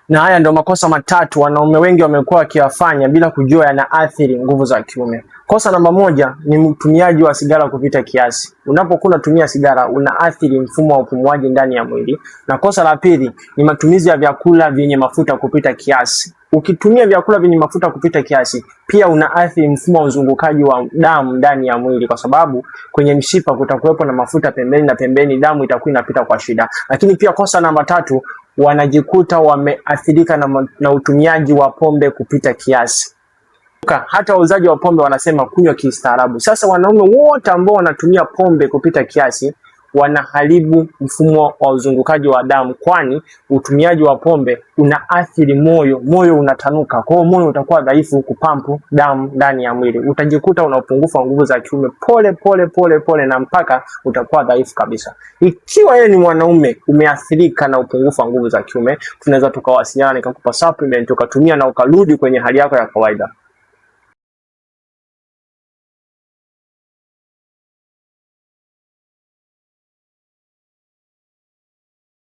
Na haya ndio makosa matatu wanaume wengi wamekuwa wakiyafanya bila kujua yanaathiri nguvu za kiume. Kosa namba moja ni mtumiaji wa sigara kupita kiasi. Unapokuwa unatumia sigara unaathiri mfumo wa upumuaji ndani ya mwili. Na kosa la pili ni matumizi ya vyakula vyenye mafuta kupita kiasi. Ukitumia vyakula vyenye mafuta kupita kiasi, pia unaathiri mfumo wa uzungukaji wa damu ndani ya mwili, kwa sababu kwenye mshipa kutakuwepo na mafuta pembeni na pembeni, damu itakuwa inapita kwa shida. Lakini pia kosa namba tatu, wanajikuta wameathirika na utumiaji wa pombe kupita kiasi. Hata wauzaji wa pombe wanasema kunywa kistaarabu. Sasa wanaume wote ambao wanatumia pombe kupita kiasi wanaharibu mfumo wa uzungukaji wa damu, kwani utumiaji wa pombe unaathiri moyo. Moyo unatanuka, kwa hiyo moyo utakuwa dhaifu kupampu damu ndani ya mwili, utajikuta una upungufu wa nguvu za kiume pole pole pole pole, na mpaka utakuwa dhaifu kabisa. Ikiwa yeye ni mwanaume umeathirika na upungufu wa nguvu za kiume, tunaweza tukawasiliana nikakupa supplement ukatumia na ukarudi kwenye hali yako ya kawaida.